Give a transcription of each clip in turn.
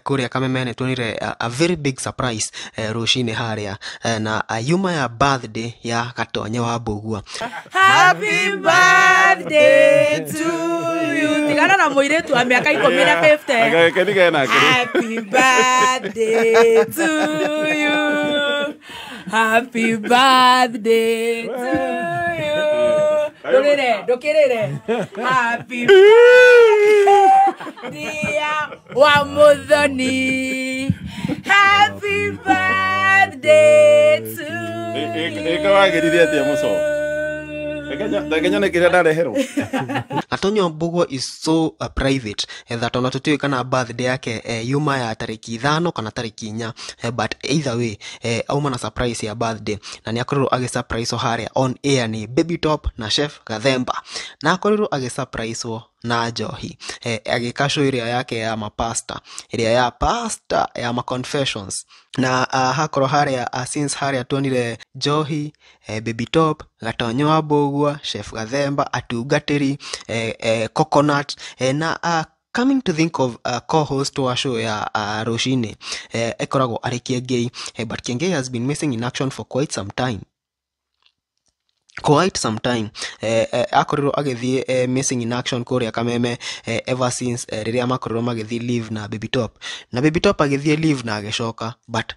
Kũrĩa Kameme nĩ tuonire a very big surprise rũcinĩ harĩa na yuma ya birthday ya Gatonye wa Mbũgua. Happy birthday to you. Tigana na mũirĩtu wa mĩaka 10 na 50. Gagĩkeni nake. Happy birthday to you. Happy birthday to you. Ndũrĩre, ndũkĩrĩre. Happy birthday, dear wa Muthoni. Happy birthday to you. Ĩka wagĩrire atĩa mũco? Reke nyone kĩrĩa ndareherwo. Gatonye wa Mbũgua is so private that ona tũtiũĩ kana birthday yake yuma ya tarĩki 5 kana tarĩki 4, but either way auma na surprise ya birthday na nĩ akorirwo agĩ surprise harĩa on air nĩ Baby Top na Chef Gathemba, na akorirwo agĩ surprise na njohi agĩka show ĩrĩa yake ya mapasta, ĩrĩa ya pastor ya ma confessions, na hakorwo harĩa since harĩa tuonire njohi, Baby Top, Gatonye wa Mbũgua, Chef Gathemba, atungatĩri, Coconut, na coming to think of, co-host wa show ya rũcinĩ ĩkoragwo arĩ Kiengei, but Kiengei has been missing in action for quite some time, quite some time. Akorirwo agĩthiĩ missing in action kũrĩa Kameme ever since rĩrĩa makorirwo magĩthiĩ live na Baby Top, na Baby Top agĩthiĩ live na agĩcoka, but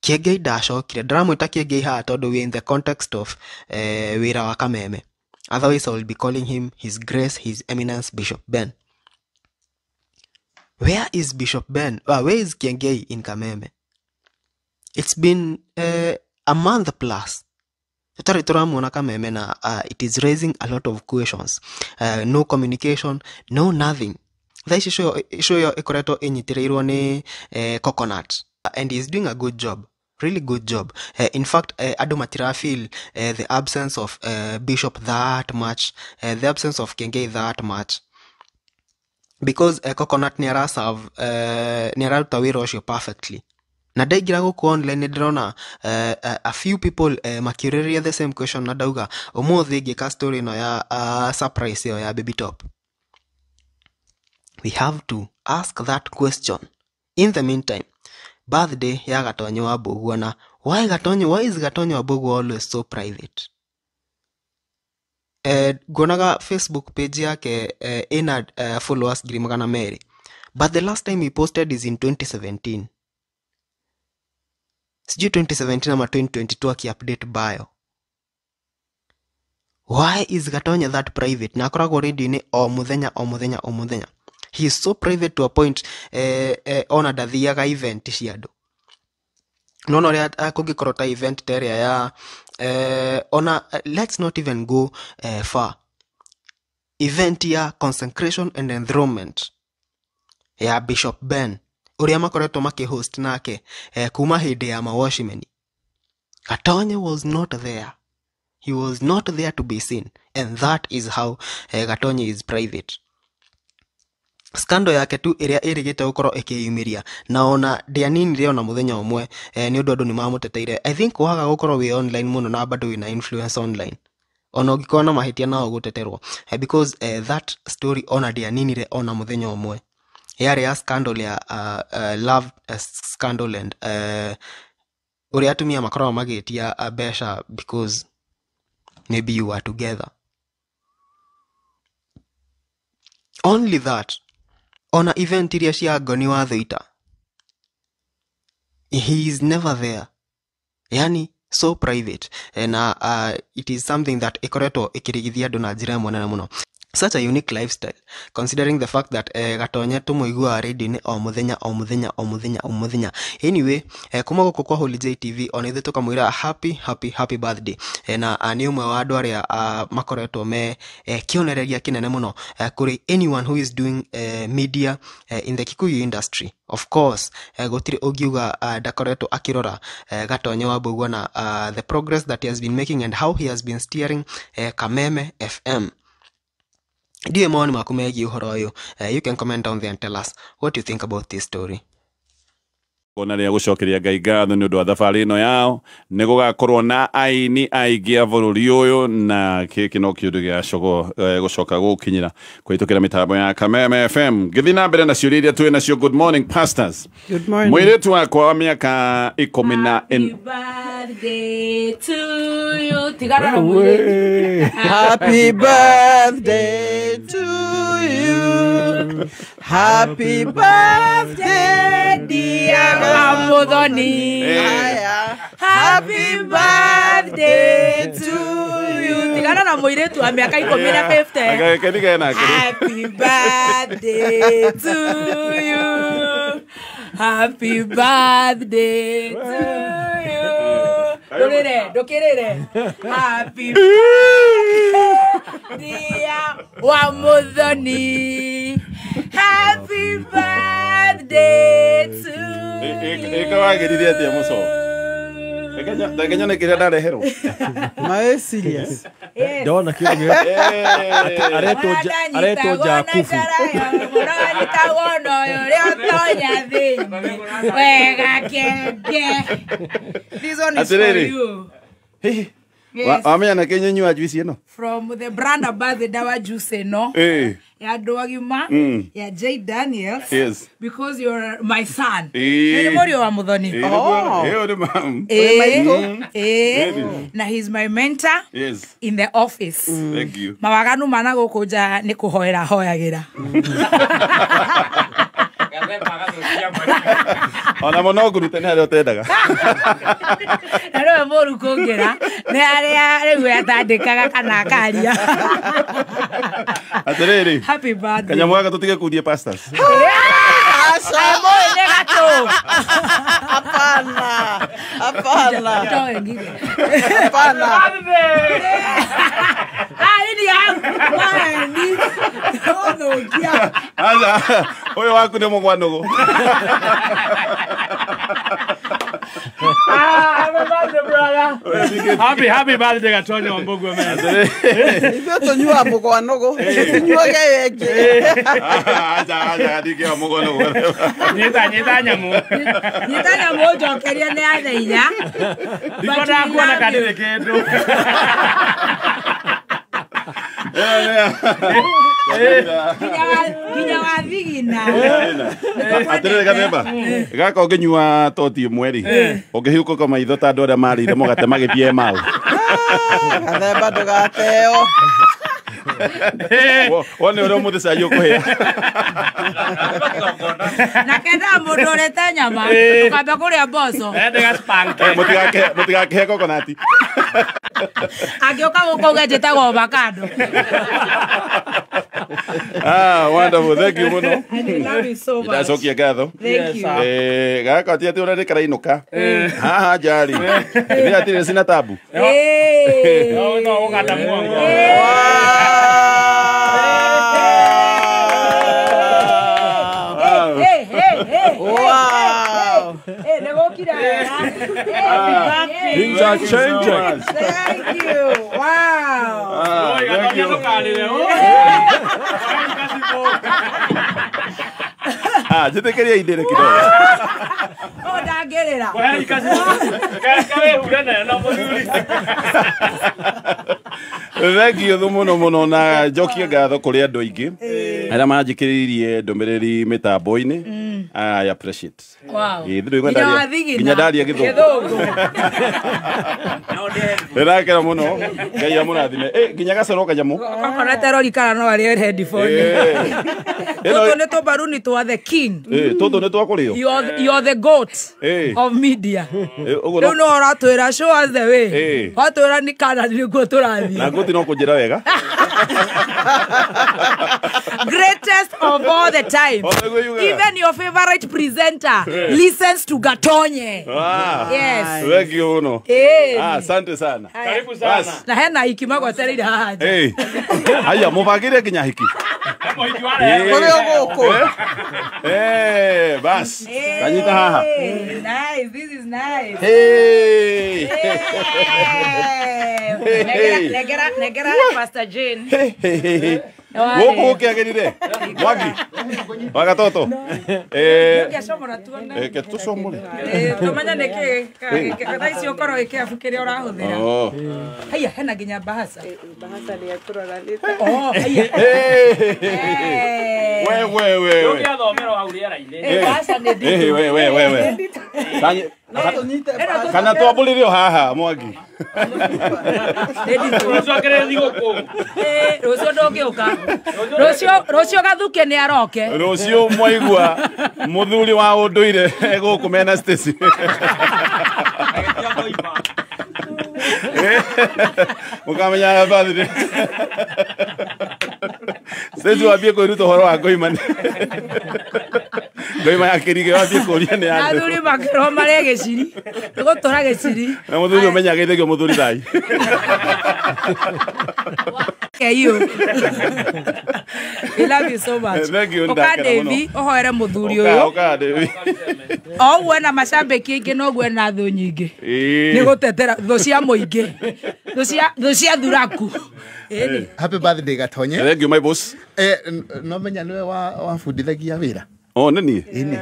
Kiengei ndacokire. Ndĩramwĩta Kiengei haha tondũ we in the context of wĩra wa Kameme. Otherwise I will be calling him His Grace, His Eminence Bishop Ben. Where is Bishop Ben? Where is Kiengei in Kameme? It's been a month plus tũtarĩ tũramuona Kameme, na it is raising a lot of questions. No communication, no nothing. Thaa ici show ĩyo ĩkoretwo ĩnyitĩrĩirwo nĩ Coconut, and he is doing a good job, really good job. In fact, andũ matira feel the absence of Bishop that much, the absence of Kiengei that much, because Coconut nĩ araserve, nĩ araruta wĩra ũcio perfectly. Na ndaingĩra gũkũ online nĩ ndĩrona a few people makĩũrĩrĩria the same question, na ndauga ũmũthĩ ngĩka story ĩno ya surprise ĩyo ya Baby Top, we have to ask that question. In the meantime, birthday ya Gatonye wa Mbũgua, na why Gatonye, why is Gatonye wa Mbũgua always so private? Nguonaga Facebook page yake ĩna followers 200,000, but the last time he posted is in 2017, sijui 2017 ama 2022, akiupdate bio. Why is Gatonye that private, na akoragwo radio-inĩ o mũthenya, o mũthenya, o mũthenya? He is so private to a point ona ndathiaga event cia andũ. Nona ũrĩa kũngĩkorwo ta event ta ĩrĩa ya ona let's not even go far, event ya consecration and enthronement ya Bishop Ben ũrĩa makoretwo makĩhost nake kuma hĩndĩ ya mawashimeni, Gatonye was not there. He was not there to be seen, and that is how Gatonye is private. Scandal yake tu ĩrĩa ĩrĩgĩte gũkorwo ĩkĩyumĩria, na ona ndĩaninire ona mũthenya ũmwe, nĩ ũndũ andũ nĩ mamũteteire. I think waga gũkorwo wĩ online mũno na bado wĩna influence online, ona ũngĩkorwo na mahĩtia no ũgũteterwo, because that story ona ndĩaninire ona mũthenya ũmwe. Yarĩ ya scandal ya love scandal and ũrĩa atumia makoragwo magĩtia mbeca because maybe you are together. Only that. Ona event iria cia Ngoni wa Thũita, he is never there. Yani so private, na it is something that ĩkoretwo ĩkĩrigithia andũ na njĩra ĩmwe nene mũno. Such a unique lifestyle, considering the fact that Gatonye tũmũiguaga radio-inĩ o mũthenya, o mũthenya, o mũthenya, o mũthenya. Anyway, kuma gũkũ kwa Holy J TV, ona ithuĩ tũkamwĩra happy, happy, happy birthday, na nĩ ũmwe wa andũ arĩa makoretwo me kĩonereria kĩnene mũno kũrĩ anyone who is doing media in the Kikuyu industry. Of course, gũtirĩ ũngiuga ndakoretwo akĩrora Gatonye wa Mbũgua na the progress that he has been making and how he has been steering Kameme FM. Ndiũĩ mawoni maku megiĩ ũhoro ũyũ. You can comment down there and tell us what you think about this story. Kona rĩa gũcokeria Ngai ngatho nĩ ũndũ wa thabarĩ ĩno yao nĩ gũgakorwo na aini aingĩ a bũrũri ũyũ na gĩkĩ no kĩũndũ gĩa cogo gũcoka gũkinyĩra kũhĩtũkĩra mĩtambo ya Kameme FM. Ngĩthiĩ na mbere na ciũria iria twĩ nacio. Good morning, pastors. Good morning. Mũirĩtu wakwa wa mĩaka ikũmi na Happy birthday to you. Tigana na mũirĩtu. Happy birthday to you. Happy birthday, dear Muthoni. Aya. Happy birthday to you. Tigana na mũirĩtu wa mĩaka ikũmi na 50. Agakenige nake. Happy birthday to you. Happy birthday to you. Ndũrĩre, ndũkĩrĩre. Happy birthday, dear wa Muthoni. Happy birthday to you. Ĩka wagĩrire atĩa mũco? Reke nyone kĩrĩa ndareherwo. My serious. Yes. Ndona kĩndũ aretwo Jakubu. This one is for Atĩrĩrĩ. you. Yes. Wamenya na kĩ nyua juice ĩno? From the brand ambassador wa juice ĩno ya andũ agima ya J Daniels. Yes. Because you're my son. Eh. Nĩ mũriũ wa Muthoni. Ĩyo nĩ mam. Eh. Na he's my mentor Yes. in the office. Thank you. Mawaganu mana gũkũ nja nĩ kũhoera hoyagĩra. Ona mũno ngũrute nĩ harĩa ũtendaga. Na nĩwe mũru kũngĩra nĩ harĩa rĩu atandĩkaga kana akaria. Atĩrĩrĩ. Happy birthday. Kanyamũ gaka tũtige kundie pastors. Aca. Mũĩ nĩ gatũ. Hapana. Hapana. Toe ngige. Hapana. Ah, ini yangu. Wani. Ũthũkia. Aca, ũyũ waku nĩ mũgwanũgũ. Happy birthday, brother. Happy birthday, Gatonya Wambugwe, man. Ithuĩ tũnyuaga mũgwanũgũ. Tũnyuage ĩyo ĩngĩ. Aca, aca, ndingĩoya mũgwanũgũ. Nyita nyamũ. Nyita nyamũ njokerie nĩ ya thaa inya. Ndiko ndakuona kana ndĩrĩ kĩndũ. Nginya wa thigina. Atĩrĩrĩ Gathemba, gaka ũngĩnyua toti ĩmwe rĩ, ũngĩhiũka maitho ta andũ arĩa marĩire mũgate magĩthiĩ Emau. Gathemba ndũgateo. Wone ũrĩa ũmũthĩ cai ũkũhĩa. Na kenda mũndũ ũrĩte nyama, ũkamba kũrĩa mboco. Mũtigakĩhe coconut. Angĩũka gũkũ uge njĩtagwo avocado. Ah, wonderful. Thank you mũno. I love you so much. Ndacokia ngatho. Thank you. Gaka ti atĩ ũrĩa nĩkarainũka. Haha njarĩ. Ĩthĩ atirĩ sina tabu. No ũganda muongo. Hey, hey, hey. Wow. Hey, nĩgũkira wega. Things are changing. Thank you. Wow. Ah, thank you. Ah, njĩtĩkĩria indĩre kidogo. Oh, ndangĩrĩra. Thank you mũno mũno na njokie ngatho kũrĩ andũ aingĩ arĩa manjĩkĩrĩirie ndũmĩrĩri mĩtambo-inĩ. I appreciate. Wow. Nginya nginya ndaria gĩthũngũ. Ndĩrakena mũno. Ngai amũrathime. Nginya gacoro kanyamũ. Okorwo terori kana no arĩe headphone. Tũtũ nĩ tũmbaruni twa the king. Tũtũ nĩ twakũrĩo. You're the goat of media. Rĩu no ũratwĩra show us the way. Watwĩra nĩ kana nĩguo tũrathiĩ. Na ngũti no kũnjĩra wega. Greatest of all the time. Even your favorite presenter listens to Gatonye. Yes. Thank you mũno. Asante sana. Karibu sana. Na hena hiki magwetereire haha. Haya mũbangĩre nginya hiki. Kũrĩ o gũkũ. Bas. Kanyita haha. Nice, this is nice. Hey. Negera Pastor Jane. Hey. Gũkũ gũkĩagĩrire Mwangi wa Gatoto reke tũcomore tũmenye nĩkĩ thaa ici ũkorwo wĩ kĩabu kĩrĩa ũrahũthĩra. Haiya hena nginya bahasa. Bahasa nĩ ekũrora nĩ Oh, haiya. We Ndũngĩathomerwo hau rĩera-inĩ. Bahasa nĩ nditũ. We kana twambũrĩre o haha Mwangi. Rũciũ akĩrĩ thigũkũ. Rũciũ ndũngĩũka. Rũciũ Gathuke nĩ aroke. Rũciũ mwaigua mũthuri wa ũndũire egũkũ mena Stacy. Mũkamenya birthday. Stacy wambie kwĩruta ũhoro wa ngoima. Ngoima ya kĩrigĩ wambie kũria nĩ andũ. Athuri makĩrwo marĩe gĩciri. Nĩ gũtũra gĩciri. Na mũthuri ũmenya geithagio mũthuri thai. You. We love you so much. Thank you. Oka Devi, ũhoere mũthuri ũyũ. Oka Devi. O ũguo ena macambĩki aingĩ noguo ena thũ nyingĩ. Nĩ gũtetera thũ cia mũingĩ. Thũ cia thuraku. Happy birthday Gatonye. Thank you my boss. No menya nĩwe wabundithagia wĩra. Oh, nĩ niĩ? Ĩni.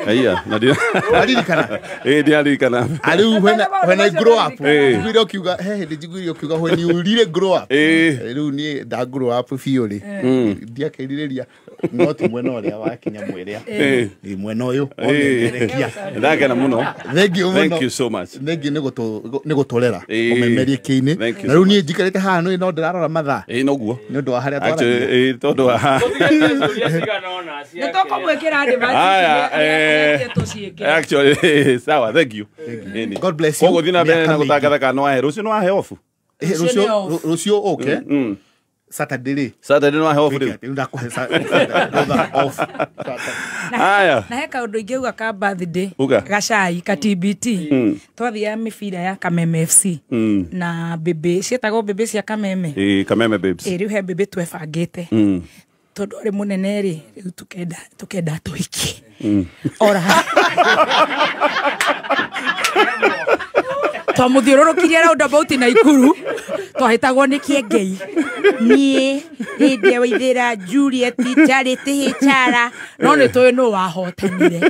Aya, na ndio. Waririkana? Ndiaririkana. Rĩu when I grow up, njiguire ũkiuga, he hĩndĩ njiguire ũkiuga when you really grow up. Rĩu niĩ nda grow up biũ rĩ. Ndiakĩrirĩria no ti mwena ũrĩa wa kinya mwĩrĩa. Nĩ mwena ũyũ ũmemerekia. Ndakena mũno. Thank you mũno. Thank you so much. Thank you nĩ gũtũrera ũmemerie kĩ-inĩ. Na rĩu niĩ njikarĩte haha no ndĩrarora mathaa. Noguo. Nĩ ũndũ wa harĩa twaragia. Tondũ wa Nĩ tũkũmwĩkĩra Actually, sawa, thank you. God bless you. Koguo thiĩ na mbere na gũtangatha kana no ahe rũciũ no ahe off. Rũciũ ũke. Saturday rĩ. Saturday no ahe off rĩu. Ndakũhe off. Aya. Na he kaũndũ ingĩuga ka birthday. Gacai ka TBT. Twathiaga mĩbira ya Kameme FC. Na bebe ciĩtagwo bebe cia Kameme. Kameme babes. Rĩu he bebe twebangĩte. Tondũ arĩ mũnene rĩ, rĩu tukenda tũhikie. Ora. Twamũthiũrũrũkirie roundabout Naikuru, twahĩtagwo nĩ Kĩengei. Niĩ hĩndĩ ya Waithĩra Juliet Charity Hichara, no nĩ tũĩ nũ wahotanire.